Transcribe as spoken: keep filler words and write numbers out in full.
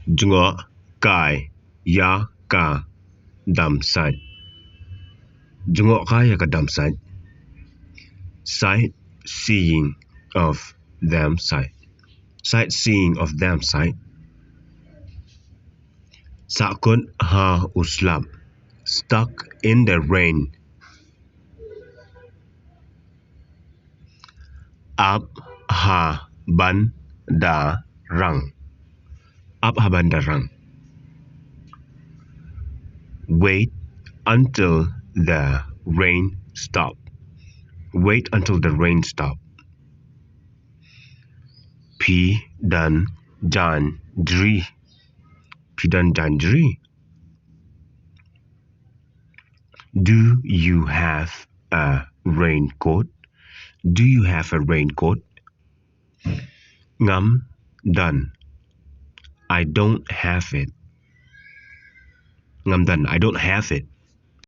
Jngoh kai ïa ka dam sait. Jngoh kai ïa ka dam sait. Sightseeing of dam sait. Sightseeing of dam sait. Sahkut ha u slap. Stuck in the rain. Ap ha ban da rang. Ap ha ban da rang. Wait until the rain stop. Wait until the rain stop. Phi don jan jri. Phi don jan jri. Do you have a raincoat? Do you have a raincoat? Ngam don. I don't have it. Ngam don. I don't have it.